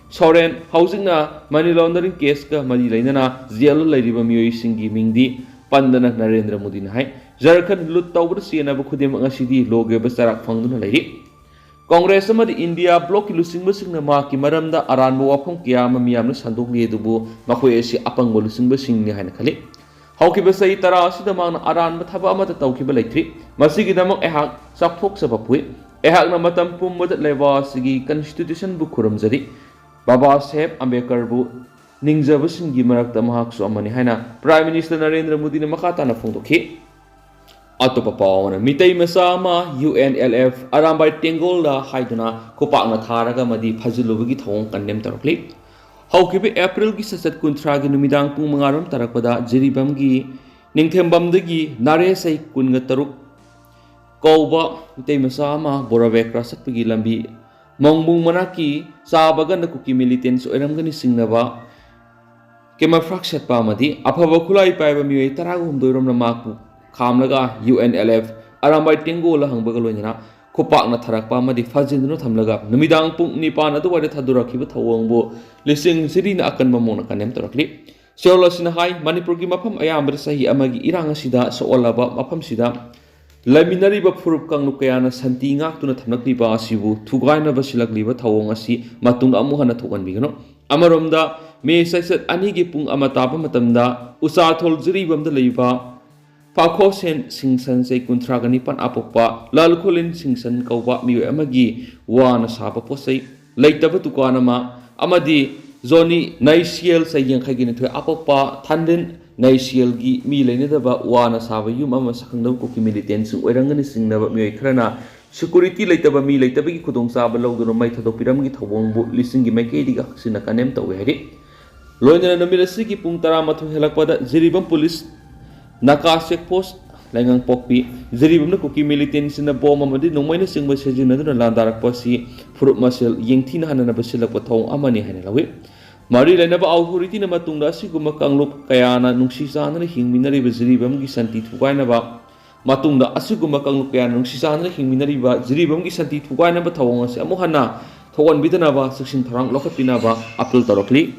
ꯁꯣꯔꯦꯟ ꯍꯧꯖꯤꯛꯅ ꯃꯅꯤ ꯂꯣꯟꯗꯔꯤꯡ ꯀꯦꯁꯀ ꯃꯔꯤ ꯂꯩꯅꯅ ꯖꯦꯜꯗ ꯂꯩꯔꯤꯕ ꯃꯤꯑꯣꯏꯁꯤꯡꯒꯤ ꯃꯤꯡꯗꯤ ꯄꯟꯗꯅ ꯅꯔꯦꯟꯗ꯭ꯔ ꯃꯣꯗꯤꯅ ꯍꯥꯏ, ꯖꯔꯈꯟ ꯂꯨꯠ ꯇꯧꯕꯗ ꯆꯦꯟꯅꯕ ꯈꯨꯗꯤꯡꯃꯛ ꯉꯁꯤꯗꯤ ꯂꯣꯒꯤ ꯑꯣꯏꯕ ꯆꯩꯔꯥꯛ ꯐꯪꯗꯨꯅ ꯂꯩꯔꯤ꯫ ꯀꯣꯡꯒ꯭ꯔꯦꯁ ꯑꯃꯗꯤ ꯏꯟꯗꯤꯌꯥ ꯕ꯭ꯂꯣꯛꯀꯤ ꯂꯨꯆꯤꯡꯕꯁꯤꯡꯅ ꯃꯍꯥꯛꯀꯤ ꯃꯔꯝꯗ ꯑꯔꯥꯟꯕ ꯋꯥꯐꯝ ꯀꯌꯥ ꯑꯃ ꯃꯤꯌꯥꯝꯅ ꯁꯟꯗꯣꯛꯂꯤ, ꯑꯗꯨꯕꯨ ꯃꯈꯣꯏ ꯑꯁꯤ ꯑꯄꯪꯕ ꯂꯨꯆꯤꯡꯕꯁꯤꯡꯅꯤ ꯍꯥꯏꯅ ꯈꯜꯂꯤ꯫ ꯍꯧꯈꯤꯕ ꯆꯍꯤ ꯇꯔꯥ ꯑꯁꯤꯗ ꯃꯍꯥꯛꯅ ꯑꯔꯥꯟꯕ ꯊꯕꯛ ꯑꯃꯠꯇ ꯇꯧꯈꯤꯕ ꯂꯩꯇ꯭ꯔꯤ꯫ ꯃꯁꯤꯒꯤꯗꯃꯛ ꯑꯩꯍꯥꯛ ꯆꯥꯎꯊꯣꯛꯆꯕ ꯄꯣꯛꯏ꯫ ꯑꯩꯍꯥꯛꯅ ꯃꯇꯝ ꯄꯨꯝꯕꯗ ꯂꯩꯕꯥꯛ ꯑꯁꯤꯒꯤ ꯀꯟꯁꯇꯤꯇ꯭ꯌꯨꯁꯟꯕꯨ ꯈꯨꯔꯨꯝꯖꯔꯤ꯫ ꯕꯥꯕꯥ ꯁꯥꯍꯦꯕ ꯑꯝꯕꯦꯗꯀꯔꯕꯨ ꯅꯤꯡꯖꯕꯁꯤꯡꯒꯤ ꯃꯔꯛꯇ ꯃꯍꯥꯛꯁꯨ ꯑꯃꯅꯤ ꯍꯥꯏꯅ ꯄ꯭ꯔꯥꯏꯝ ꯃꯤꯅꯤꯁꯇꯔ ꯅꯔꯦꯟꯗ꯭ꯔ ꯃꯣꯗꯤꯅ ꯃꯈꯥ ꯇꯥꯅ ꯐꯣꯡꯗꯣꯛꯈꯤ꯫ ꯑꯇꯣꯞꯄ ꯄꯥꯎ ꯑꯃꯅ, ꯃꯤꯇꯩ ꯃꯆꯥ ꯑꯃ U N L F Arambai ꯇꯦꯡꯒꯣꯜꯗ ꯍꯥꯏꯗꯨꯅ ꯈꯨꯄꯥꯛꯅ ꯊꯥꯔꯒ ꯑꯃꯗꯤ ꯐꯥꯖꯤꯜꯂꯨꯕꯒꯤ ꯊꯧꯑꯣꯡ ꯀꯟꯗꯦꯝ ꯇꯧꯔꯛꯂꯤ꯫ ꯍꯧꯈꯤꯕ ꯑꯦꯄ꯭ꯔꯤꯜꯒꯤ ꯆꯩꯆꯠ ꯀꯨꯟꯊ꯭ꯔꯥꯒꯤ ꯅꯨꯃꯤꯗꯥꯡ ꯄꯨꯡ ꯃꯉꯥ ꯔꯣꯝ ꯇꯥꯔꯛꯄꯗ ꯖꯤꯔꯤꯕꯥꯝꯒꯤ ꯅꯤꯡꯊꯦꯝꯕꯝꯗꯒꯤ ꯅꯥꯔꯦꯁꯩ ꯀꯨꯟꯒ ꯇꯔꯨꯛ ꯀꯧꯕ ꯃꯤꯇꯩ ꯃꯆꯥ ꯑꯃ ꯕꯣꯔꯥꯕꯦꯀ꯭ꯔꯥ ꯆꯠꯄꯒꯤ ꯂꯝꯕꯤ ꯃꯣꯡꯕꯨꯡ ꯃꯅꯥꯛꯀꯤ ꯆꯥ ꯕꯥꯒꯥꯟꯗ ꯀꯨꯀꯤ ꯃꯤꯂꯤꯇꯦꯟꯁ ꯑꯣꯏꯔꯝꯒꯅꯤ ꯆꯤꯡꯅꯕ ꯀꯦꯃꯣꯐ꯭ꯂꯥꯛ ꯁꯦꯠꯄ ꯑꯃꯗꯤ ꯑꯐꯕ ꯈꯨꯠꯂꯥꯏ ꯄꯥꯏꯕ ꯃꯤꯑꯣꯏ ꯇꯔꯥꯒ ꯍꯨꯝꯗꯣꯏ ꯔꯣꯝꯅ ꯃꯍꯥꯛꯄꯨ ꯈꯥꯝꯂꯒ U N L F Arambai Tenggol ꯍꯪꯕꯒ ꯂꯣꯏꯅꯅ ꯈꯨꯄꯥꯛꯅ ꯊꯥꯔꯛꯄ ꯑꯃꯗꯤ ꯐꯥꯖꯤꯟꯗꯨꯅ ꯊꯝꯂꯒ ꯅꯨꯃꯤꯗꯥꯡ ꯄꯨꯡ ꯅꯤꯄꯥꯟ ꯑꯗꯨꯋꯥꯏꯗ ꯊꯥꯗꯣꯔꯛꯈꯤꯕ ꯊꯧꯑꯣꯡꯕꯨ ꯂꯤꯁꯤꯡ ꯖꯤꯔꯤꯅ ꯑꯀꯟꯕ ꯃꯑꯣꯡꯗ ꯀꯟꯗꯦꯝ ꯇꯧꯔꯛꯂꯤ꯫ ꯁꯤꯑꯣꯜ ꯑꯁꯤꯅ ꯍꯥꯏ, ꯃꯅꯤꯄꯨꯔꯒꯤ ꯃꯐꯝ ꯑꯌꯥꯝꯕꯗ ꯆꯍꯤ ꯑꯃꯒꯤ ꯏꯔꯥꯡ ꯑꯁꯤꯗ ꯁꯣꯛꯍꯜꯂꯕ ꯃꯐꯝꯁꯤꯗ ꯂꯩꯃꯤꯟꯅꯔꯤꯕ ꯐꯨꯔꯨꯞ ꯀꯥꯡꯂꯨꯞ ꯀꯌꯥꯅ ꯁꯥꯟꯇꯤ ꯉꯥꯛꯇꯨꯅ ꯊꯝꯂꯛꯂꯤꯕ ꯑꯁꯤꯕꯨ ꯊꯨꯒꯥꯏꯅꯕ ꯁꯤꯜꯂꯛꯂꯤꯕ ꯊꯧꯑꯣꯡ ꯑꯁꯤ ꯃꯇꯨꯡꯗ ꯑꯃꯨꯛ ꯍꯟꯅ ꯊꯣꯛꯍꯟꯕꯤꯒꯅꯨ꯫ ꯑꯃꯔꯣꯝꯗ, ꯃꯦ ꯆꯩꯆꯠ ꯑꯅꯤꯒꯤ ꯄꯨꯡ ꯑꯃ ꯇꯥꯕ ꯃꯇꯝꯗ ꯎꯆꯥꯊꯣꯜ ꯖꯤꯔꯤꯕꯥꯝꯗ ꯂꯩꯕ ꯐꯥꯈꯣꯁꯦꯟ ꯁꯤꯡꯁꯟ, ꯆꯍꯤ ꯀꯨꯟꯊ꯭ꯔꯥꯒ ꯅꯤꯄꯥꯟ ꯑꯄꯣꯛꯄ ꯂꯥꯜꯈꯣꯂꯤꯟ ꯁꯤꯡꯁꯟ ꯀꯧꯕ ꯃꯤꯑꯣꯏ ꯑꯃꯒꯤ ꯋꯥꯅ ꯁꯥꯕ ꯄꯣꯠ ꯆꯩ ꯂꯩꯇꯕ ꯗꯨꯀꯥꯟ ꯑꯃ ꯑꯃꯗꯤ ꯖꯣꯅꯤ ꯅꯩꯁꯤꯌꯦꯜ, ꯆꯍꯤ ꯌꯥꯡꯈꯩꯒ ꯅꯤꯊꯣꯏ ꯑꯄꯣꯛꯄ ꯊꯥꯟꯗꯤꯟ ꯅꯩꯁꯤꯌꯦꯜꯒꯤ ꯃꯤ ꯂꯩꯅꯗꯕ ꯋꯥꯅ ꯁꯥꯕ ꯌꯨꯝ ꯑꯃ ꯁꯛꯈꯪꯗꯕ ꯀꯨꯀꯤ ꯃꯤꯂꯤꯇꯦꯟꯁꯤꯡ ꯑꯣꯏꯔꯝꯒꯅꯤ ꯆꯤꯡꯅꯕ ꯃꯤꯑꯣꯏ ꯈꯔꯅ ꯁꯦꯀ꯭ꯌꯨꯔꯤꯇꯤ ꯂꯩꯇꯕ ꯃꯤ ꯂꯩꯇꯕꯒꯤ ꯈꯨꯗꯣꯡꯆꯥꯕ ꯂꯧꯗꯨꯅ ꯃꯩ ꯊꯥꯗꯣꯛꯄꯤꯔꯝꯕꯒꯤ ꯊꯧꯑꯣꯡꯕꯨ ꯂꯤꯁꯤꯡꯒꯤ ꯃꯥꯏꯀꯩꯗꯒꯤ ꯍꯛꯆꯤꯟꯅ ꯀꯟꯗꯦꯝ ꯇꯧꯏ ꯍꯥꯏꯔꯤ꯫ ꯂꯣꯏꯅꯅ ꯅꯨꯃꯤꯠ ꯑꯁꯤꯒꯤ ꯄꯨꯡ ꯇꯔꯥꯃꯥꯊꯣꯏ ꯍꯦꯜꯂꯛꯄꯗ ꯖꯤꯔꯤꯕꯥꯝ ꯄꯨꯂꯤꯁ ꯅꯥꯀꯥ ꯆꯦꯛ ꯄꯣꯁ ꯂꯩꯉꯥꯡꯄꯣꯛꯄꯤ ꯖꯤꯔꯤꯕꯥꯝꯅ ꯀꯨꯀꯤ ꯃꯤꯂꯤꯇꯦꯟꯁꯤꯡꯅ ꯕꯣꯝ ꯑꯃꯗꯤ ꯅꯣꯡꯃꯩꯅꯆꯤꯡꯕ ꯁꯤꯖꯤꯟꯅꯗꯨꯅ ꯂꯥꯟꯗꯥꯔꯛꯄ ꯑꯁꯤ ꯐꯨꯔꯨꯞ ꯃꯁꯦꯜ ꯌꯦꯡꯊꯤꯅ ꯍꯟꯅꯅꯕ ꯁꯤꯜꯂꯛꯄ ꯊꯧꯑꯣꯡ ꯑꯃꯅꯤ ꯍꯥꯏꯅ ꯂꯧꯏ꯫ ꯃꯔꯤ ꯂꯩꯅꯕ ꯑꯣꯊꯣꯔꯤꯇꯤꯅ ꯃꯇꯨꯡꯗ ꯑꯁꯤꯒꯨꯝꯕ ꯀꯥꯡꯂꯨꯞ ꯀꯌꯥꯅ ꯅꯨꯡꯁꯤ ꯆꯥꯟꯅꯅ ꯍꯤꯡꯃꯤꯟꯅꯔꯤꯕ ꯖꯤꯔꯤꯕꯥꯝꯒꯤ ꯁꯥꯟꯇꯤ ꯊꯨꯒꯥꯏꯅꯕ ꯃꯇꯨꯡꯗ ꯑꯁꯤꯒꯨꯝꯕ ꯀꯥꯡꯂꯨꯞ ꯀꯌꯥꯅ ꯅꯨꯡꯁꯤ ꯆꯥꯟꯅꯅ ꯍꯤꯡꯃꯤꯟꯅꯔꯤꯕ ꯖꯤꯔꯤꯕꯥꯝꯒꯤ ꯁꯥꯟꯇꯤ ꯊꯨꯒꯥꯏꯅꯕ ꯊꯧꯑꯣꯡ ꯑꯁꯤ ꯑꯃꯨꯛ ꯍꯟꯅ ꯊꯣꯛꯍꯟꯕꯤꯗꯅꯕ ꯆꯦꯛꯁꯤꯟ ꯊꯧꯔꯥꯡ ꯂꯧꯈꯠꯄꯤꯅꯕ ꯑꯥꯄꯤꯜ ꯇꯧꯔꯛꯂꯤ꯫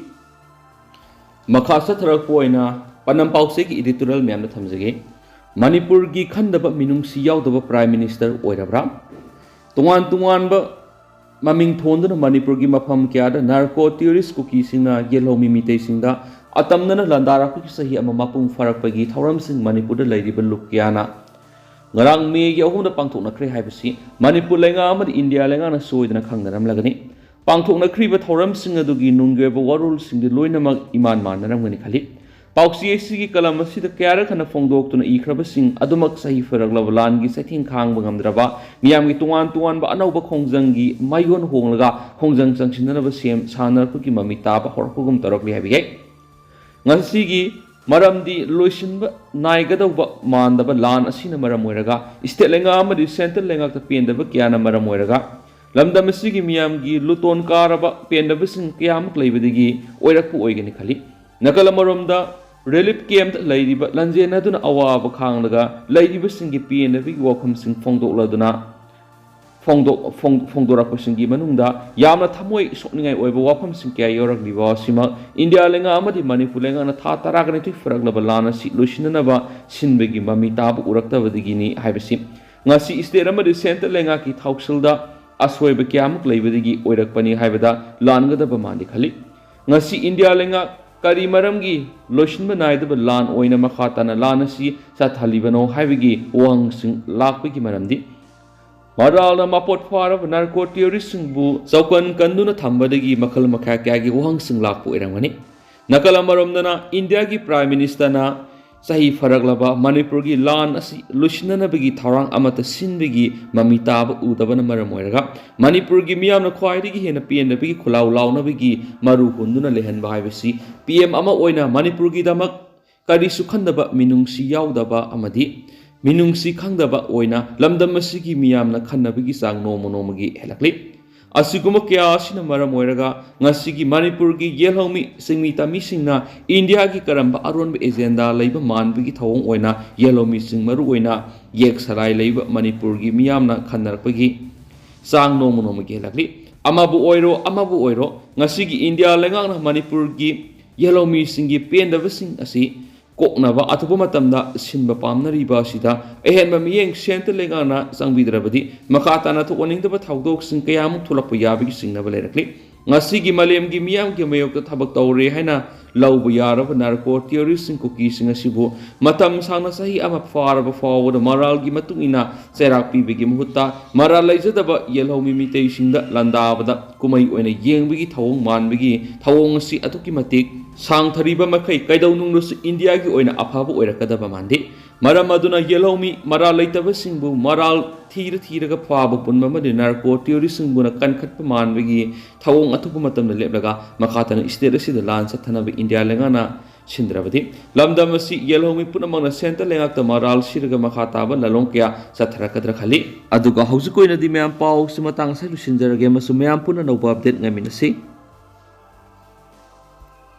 ꯃꯈꯥ ꯆꯠꯊꯔꯛꯄ ꯑꯣꯏꯅ ꯄꯅꯝ ꯄꯥꯎꯆꯦꯒꯤ ꯏꯗꯤꯇꯣꯔꯤꯌꯦꯜ ꯃꯌꯥꯝꯗ ꯊꯝꯖꯒꯦ꯫ ꯃꯅꯤꯄꯨꯔꯒꯤ ꯈꯟꯗꯕ ꯃꯤꯅꯨꯡꯁꯤ ꯌꯥꯎꯗꯕ ꯄ꯭ꯔꯥꯏꯝ ꯃꯤꯅꯤꯁꯇꯔ ꯑꯣꯏꯔꯕ꯭ꯔꯥ? ꯇꯣꯉꯥꯟ ꯇꯣꯉꯥꯟꯕ ꯃꯃꯤꯡ ꯊꯣꯟꯗꯨꯅ ꯃꯅꯤꯄꯨꯔꯒꯤ ꯃꯐꯝ ꯀꯌꯥꯗ ꯅꯥꯔꯀꯣ ꯇꯦꯔꯣꯔꯤꯁ ꯀꯨꯀꯤꯁꯤꯡꯅ ꯌꯦꯜꯍꯧꯃꯤ ꯃꯤꯇꯩꯁꯤꯡꯗ ꯑꯇꯝꯅꯅ ꯂꯥꯟꯗꯥꯔꯛꯄꯒꯤ ꯆꯍꯤ ꯑꯃ ꯃꯄꯨꯡ ꯐꯥꯔꯛꯄꯒꯤ ꯊꯧꯔꯝꯁꯤꯡ ꯃꯅꯤꯄꯨꯔꯗ ꯂꯩꯔꯤꯕ ꯂꯨꯞ ꯀꯌꯥꯅ ꯉꯔꯥꯡ ꯃꯦꯒꯤ ꯑꯍꯨꯝꯗ ꯄꯥꯡꯊꯣꯛꯅꯈ꯭ꯔꯦ ꯍꯥꯏꯕꯁꯤ ꯃꯅꯤꯄꯨꯔ ꯂꯩꯉꯥꯛ ꯑꯃꯗꯤ ꯏꯟꯗꯤꯌꯥ ꯂꯩꯉꯥꯛꯅ ꯁꯣꯏꯗꯅ ꯈꯪꯅꯔꯝꯂꯒꯅꯤ꯫ ꯄꯥꯡꯊꯣꯛꯅꯈ꯭ꯔꯤꯕ ꯊꯧꯔꯝꯁꯤꯡ ꯑꯗꯨꯒꯤ ꯅꯨꯡꯒꯤ ꯑꯣꯏꯕ ꯋꯥꯔꯣꯜꯁꯤꯡꯗꯤ ꯂꯣꯏꯅꯃꯛ ꯏꯃꯥꯟ ꯃꯥꯟꯅꯔꯝꯒꯅꯤ ꯈꯜꯂꯤ꯫ ꯄꯥꯎꯆꯦ ꯑꯁꯤꯒꯤ ꯀꯂꯝ ꯑꯁꯤꯗ ꯀꯌꯥꯔꯛ ꯍꯟꯅ ꯐꯣꯡꯗꯣꯛꯇꯨꯅ ꯏꯈ꯭ꯔꯕꯁꯤꯡ ꯑꯗꯨꯃꯛ ꯆꯍꯤ ꯐꯔꯛꯂꯕ ꯂꯥꯟꯒꯤ ꯆꯩꯊꯦꯡ ꯈꯥꯡꯕ ꯉꯝꯗ꯭ꯔꯕ ꯃꯤꯌꯥꯝꯒꯤ ꯇꯣꯉꯥꯟ ꯇꯣꯉꯥꯟꯕ ꯑꯅꯧꯕ ꯈꯣꯡꯖꯪꯒꯤ ꯃꯥꯏꯌꯣꯟ ꯍꯣꯡꯂꯒ ꯈꯣꯡꯖꯪ ꯆꯪꯁꯤꯟꯅꯅꯕ ꯁꯦꯝ ꯁꯥꯅꯔꯛꯄꯒꯤ ꯃꯃꯤ ꯇꯥꯕ ꯍꯧꯔꯛꯄꯒꯨꯝ ꯇꯧꯔꯛꯂꯤ ꯍꯥꯏꯕ ꯌꯥꯏ꯫ ꯉꯁꯤꯒꯤ ꯃꯔꯝꯗꯤ ꯂꯣꯏꯁꯤꯟꯕ ꯅꯥꯏꯒꯗꯧꯕ ꯃꯥꯟꯗꯕ ꯂꯥꯟ ꯑꯁꯤꯅ ꯃꯔꯝ ꯑꯣꯏꯔꯒ, ꯁ꯭ꯇꯦꯠ ꯂꯩꯉꯥꯛ ꯑꯃꯗꯤ ꯁꯦꯟꯇ꯭ꯔꯦꯜ ꯂꯩꯉꯥꯛꯇ ꯄꯦꯟꯗꯕ ꯀꯌꯥꯅ ꯃꯔꯝ ꯑꯣꯏꯔꯒ, ꯂꯝꯗꯝ ꯑꯁꯤꯒꯤ ꯃꯤꯌꯥꯝꯒꯤ ꯂꯨꯇꯣꯟ ꯀꯥꯔꯕ ꯄꯦꯟꯗꯕꯁꯤꯡ ꯀꯌꯥꯃꯨꯛ ꯂꯩꯕꯗꯒꯤ ꯑꯣꯏꯔꯛꯄ ꯑꯣꯏꯒꯅꯤ ꯈꯜꯂꯤ꯫ ꯅꯥꯀꯜ ꯑꯃꯔꯣꯝꯗ, ꯔꯤꯂꯤꯐ ꯀꯦꯝꯞꯇ ꯂꯩꯔꯤꯕ ꯂꯥꯟꯖꯦꯟꯅꯗꯨꯅ ꯑꯋꯥꯕ ꯈꯥꯡꯂꯒ ꯂꯩꯔꯤꯕꯁꯤꯡꯒꯤ ꯄꯦꯟꯗꯕꯒꯤ ꯋꯥꯐꯝꯁꯤꯡ ꯐꯣꯡꯗꯣꯛꯂꯗꯨꯅ ꯐꯣꯡꯗꯣꯛ-, ꯐꯣꯡ-, ꯐꯣꯡꯗꯣꯔꯛꯄꯁꯤꯡꯒꯤ ꯃꯅꯨꯡꯗ ꯌꯥꯝꯅ ꯊꯃꯣꯏ ꯁꯣꯛꯅꯤꯡꯉꯥꯏ ꯑꯣꯏꯕ ꯋꯥꯐꯝꯁꯤꯡ ꯀꯌꯥ ꯌꯥꯎꯔꯛꯂꯤꯕ ꯑꯁꯤꯃꯛ ꯏꯟꯗꯤꯌꯥ ꯂꯩꯉꯥꯛ ꯑꯃꯗꯤ ꯃꯅꯤꯄꯨꯔ ꯂꯩꯉꯥꯛꯅ ꯊꯥ ꯇꯔꯥꯒꯅꯤꯊꯣꯏ ꯐꯔꯛꯂꯕ ꯂꯥꯟ ꯑꯁꯤ ꯂꯣꯏꯁꯤꯟꯅꯅꯕ ꯁꯤꯟꯕꯒꯤ ꯃꯃꯤ ꯇꯥꯕ ꯎꯔꯛꯇꯕꯗꯒꯤꯅꯤ ꯍꯥꯏꯕꯁꯤ ꯉꯁꯤ ꯁ꯭ꯇꯦꯠ ꯑꯃꯗꯤ ꯁꯦꯟꯇ꯭ꯔꯦꯜ ꯂꯩꯉꯥꯛꯀꯤ ꯊꯧꯁꯤꯜꯗ ꯑꯁꯣꯏꯕ ꯀꯌꯥꯃꯨꯛ ꯂꯩꯕꯗꯒꯤ ꯑꯣꯏꯔꯛꯄꯅꯤ ꯍꯥꯏꯕꯗ ꯂꯥꯟꯒꯗꯕ ꯃꯥꯟꯗꯦ ꯈꯜꯂꯤ꯫ ꯉꯁꯤ ꯏꯟꯗꯤꯌꯥ ꯂꯩꯉꯥꯛ ꯀꯔꯤ ꯃꯔꯝꯒꯤ ꯂꯣꯏꯁꯤꯟꯕ ꯅꯥꯏꯗꯕ ꯂꯥꯟ ꯑꯣꯏꯅ ꯃꯈꯥ ꯇꯥꯅ ꯂꯥꯟ ꯑꯁꯤ ꯆꯠꯊꯍꯜꯂꯤꯕꯅꯣ ꯍꯥꯏꯕꯒꯤ ꯋꯥꯍꯪꯁꯤꯡ ꯂꯥꯛꯄꯒꯤ ꯃꯔꯝꯗꯤ ꯃꯔꯥꯜꯅ ꯃꯄꯣꯠ ꯐꯥꯔꯕ ꯅꯥꯔꯀꯣ ꯇꯦꯔꯣꯔꯤꯁꯁꯤꯡꯕꯨ ꯆꯧꯀꯟ ꯀꯟꯗꯨꯅ ꯊꯝꯕꯗꯒꯤ ꯃꯈꯜ ꯃꯈꯥ ꯀꯌꯥꯒꯤ ꯋꯥꯍꯪꯁꯤꯡ ꯂꯥꯛꯄ ꯑꯣꯏꯔꯝꯒꯅꯤ꯫ ꯅꯥꯀꯜ ꯑꯃꯔꯣꯝꯗꯅ ꯏꯟꯗꯤꯌꯥꯒꯤ ꯄ꯭ꯔꯥꯏꯝ ꯃꯤꯅꯤꯁꯇꯔꯅ ꯆꯍꯤ ꯐꯔꯛꯂꯕ ꯃꯅꯤꯄꯨꯔꯒꯤ ꯂꯥꯟ ꯑꯁꯤ ꯂꯣꯏꯁꯤꯟꯅꯅꯕꯒꯤ ꯊꯧꯔꯥꯡ ꯑꯃꯠꯇ ꯁꯤꯟꯕꯒꯤ ꯃꯃꯤ ꯇꯥꯕ ꯎꯗꯕꯅ ꯃꯔꯝ ꯑꯣꯏꯔꯒ ꯃꯅꯤꯄꯨꯔꯒꯤ ꯃꯤꯌꯥꯝꯅ ꯈ꯭ꯋꯥꯏꯗꯒꯤ ꯍꯦꯟꯅ ꯄꯦꯟꯗꯕꯒꯤ ꯈꯨꯜꯂꯥꯎ ꯂꯥꯎꯅꯕꯒꯤ ꯃꯔꯨ ꯍꯨꯟꯗꯨꯅ ꯂꯩꯍꯟꯕ ꯍꯥꯏꯕꯁꯤ ꯄꯤ ꯑꯦꯝ ꯑꯃ ꯑꯣꯏꯅ ꯃꯅꯤꯄꯨꯔꯒꯤꯗꯃꯛ ꯀꯔꯤꯁꯨ ꯈꯟꯗꯕ, ꯃꯤꯅꯨꯡꯁꯤ ꯌꯥꯎꯗꯕ ꯑꯃꯗꯤ ꯃꯤꯅꯨꯡꯁꯤ ꯈꯪꯗꯕ ꯑꯣꯏꯅ ꯂꯝꯗꯝ ꯑꯁꯤꯒꯤ ꯃꯤꯌꯥꯝꯅ ꯈꯟꯅꯕꯒꯤ ꯆꯥꯡ ꯅꯣꯡꯃ ꯅꯣꯡꯃꯒꯤ ꯍꯦꯜꯂꯛꯂꯤ꯫ ꯑꯁꯤꯒꯨꯝꯕ ꯀꯌꯥ ꯑꯁꯤꯅ ꯃꯔꯝ ꯑꯣꯏꯔꯒ ꯉꯁꯤꯒꯤ ꯃꯅꯤꯄꯨꯔꯒꯤ ꯌꯦꯜꯍꯧꯃꯤ ꯆꯤꯡꯃꯤ ꯇꯝꯃꯤꯁꯤꯡꯅ ꯏꯟꯗꯤꯌꯥꯒꯤ ꯀꯔꯝꯕ ꯑꯔꯣꯟꯕ ꯑꯦꯖꯦꯟꯗꯥ ꯂꯩꯕ ꯃꯥꯟꯕꯒꯤ ꯊꯧꯑꯣꯡ ꯑꯣꯏꯅ ꯌꯦꯜꯍꯧꯃꯤꯁꯤꯡ ꯃꯔꯨ ꯑꯣꯏꯅ ꯌꯦꯛ ꯁꯂꯥꯏ ꯂꯩꯕ ꯃꯅꯤꯄꯨꯔꯒꯤ ꯃꯤꯌꯥꯝꯅ ꯈꯟꯅꯔꯛꯄꯒꯤ ꯆꯥꯡ ꯅꯣꯡꯃ ꯅꯣꯡꯃꯒꯤ ꯍꯦꯜꯂꯛꯂꯤ꯫ ꯑꯃꯕꯨ ꯑꯣꯏꯔꯣ, ꯑꯃꯕꯨ ꯑꯣꯏꯔꯣ, ꯉꯁꯤꯒꯤ ꯏꯟꯗꯤꯌꯥ ꯂꯩꯉꯥꯛꯅ ꯃꯅꯤꯄꯨꯔꯒꯤ ꯌꯦꯜꯍꯧꯃꯤꯁꯤꯡꯒꯤ ꯄꯦꯟꯗꯕꯁꯤꯡ ꯑꯁꯤ ꯀꯣꯛꯅꯕ ꯑꯊꯨꯕ ꯃꯇꯝꯗ ꯁꯤꯟꯕ ꯄꯥꯝꯅꯔꯤꯕ ꯑꯁꯤꯗ ꯑꯍꯦꯟꯕ ꯃꯤꯠꯌꯦꯡ ꯁꯦꯟꯇ꯭ꯔꯦꯜ ꯂꯩꯉꯥꯛꯅ ꯆꯪꯕꯤꯗ꯭ꯔꯕꯗꯤ ꯃꯈꯥ ꯇꯥꯅ ꯊꯣꯛꯍꯟꯅꯤꯡꯗꯕ ꯊꯧꯗꯣꯛꯁꯤꯡ ꯀꯌꯥꯃꯨꯛ ꯊꯣꯛꯂꯛꯄ ꯌꯥꯕꯒꯤ ꯆꯤꯡꯅꯕ ꯂꯩꯔꯛꯂꯤ꯫ ꯉꯁꯤꯒꯤ ꯃꯥꯂꯦꯝꯒꯤ ꯃꯤꯌꯥꯝꯒꯤ ꯃꯥꯌꯣꯛꯇ ꯊꯕꯛ ꯇꯧꯔꯦ ꯍꯥꯏꯅ ꯂꯧꯕ ꯌꯥꯔꯕ ꯅꯥꯔꯀꯣ ꯇꯦꯔꯣꯔꯤꯁꯁꯤꯡ ꯀꯨꯀꯤꯁꯤꯡ ꯑꯁꯤꯕꯨ ꯃꯇꯝ ꯁꯥꯡꯅ ꯆꯍꯤ ꯑꯃ ꯐꯥꯔꯕ ꯐꯥꯎꯕꯗ ꯃꯔꯥꯜꯒꯤ ꯃꯇꯨꯡ ꯏꯟꯅ ꯆꯩꯔꯥꯛ ꯄꯤꯕꯒꯤ ꯃꯍꯨꯠꯇ ꯃꯔꯥꯜ ꯂꯩꯖꯗꯕ ꯌꯦꯜꯍꯧꯃꯤ ꯃꯤꯇꯩꯁꯤꯡꯗ ꯂꯥꯟꯗꯥꯕꯗ ꯀꯨꯝꯍꯩ ꯑꯣꯏꯅ ꯌꯦꯡꯕꯒꯤ ꯊꯧꯑꯣꯡ ꯃꯥꯟꯕꯒꯤ ꯊꯧꯑꯣꯡ ꯑꯁꯤ ꯑꯗꯨꯛꯀꯤ ꯃꯇꯤꯛ ꯁꯥꯡꯊꯔꯤꯕ ꯃꯈꯩ ꯀꯩꯗꯧꯅꯨꯡꯗꯁꯨ ꯏꯟꯗꯤꯌꯥꯒꯤ ꯑꯣꯏꯅ ꯑꯐꯕ ꯑꯣꯏꯔꯛꯀꯗꯕ ꯃꯥꯟꯗꯦ꯫ ꯃꯔꯝ ꯑꯗꯨꯅ ꯌꯦꯜꯍꯧꯃꯤ ꯃꯔꯥꯜ ꯂꯩꯇꯕꯁꯤꯡꯕꯨ ꯃꯔꯥꯜ ꯊꯤꯔ ꯊꯤꯔꯒ ꯐꯥꯕ ꯄꯨꯟꯕ ꯑꯃꯗꯤ ꯅꯥꯔꯀꯣ ꯇꯦꯔꯣꯔꯤꯁꯁꯤꯡꯕꯨꯅ ꯀꯟꯈꯠꯄ ꯃꯥꯟꯕꯒꯤ ꯊꯧꯑꯣꯡ ꯑꯊꯨꯕ ꯃꯇꯝꯗ ꯂꯦꯞꯂꯒ ꯃꯈꯥ ꯇꯥꯅ ꯁ꯭ꯇꯦꯠ ꯑꯁꯤꯗ ꯂꯥꯟ ꯆꯠꯊꯅꯕ ꯏꯟꯗꯤꯌꯥ ꯂꯩꯉꯥꯛꯅ ꯁꯤꯟꯗ꯭ꯔꯕꯗꯤ ꯂꯝꯗꯝ ꯑꯁꯤ ꯌꯦꯜꯍꯧꯃꯤ ꯄꯨꯝꯅꯃꯛꯅ ꯁꯦꯟꯇ꯭ꯔꯦꯜ ꯂꯩꯉꯥꯛꯇ ꯃꯔꯥꯜ ꯁꯤꯔꯒ ꯃꯈꯥ ꯇꯥꯕ ꯂꯥꯂꯣꯡ ꯀꯌꯥ ꯆꯠꯊꯔꯛꯀꯗ꯭ꯔꯥ ꯈꯜꯂꯤ꯫ ꯑꯗꯨꯒ ꯍꯧꯖꯤꯛ ꯑꯣꯏꯅꯗꯤ ꯃꯌꯥꯝ ꯄꯥꯎꯁꯤ ꯃꯇꯥꯡ ꯑꯁꯤꯗ ꯂꯣꯏꯁꯤꯟꯖꯔꯒꯦ ꯑꯃꯁꯨꯡ ꯃꯌꯥꯝ ꯄꯨꯟꯅ ꯑꯅꯧꯕ ꯑꯞꯗꯦꯠ ꯉꯥꯏꯃꯤꯟꯅꯁꯤ꯫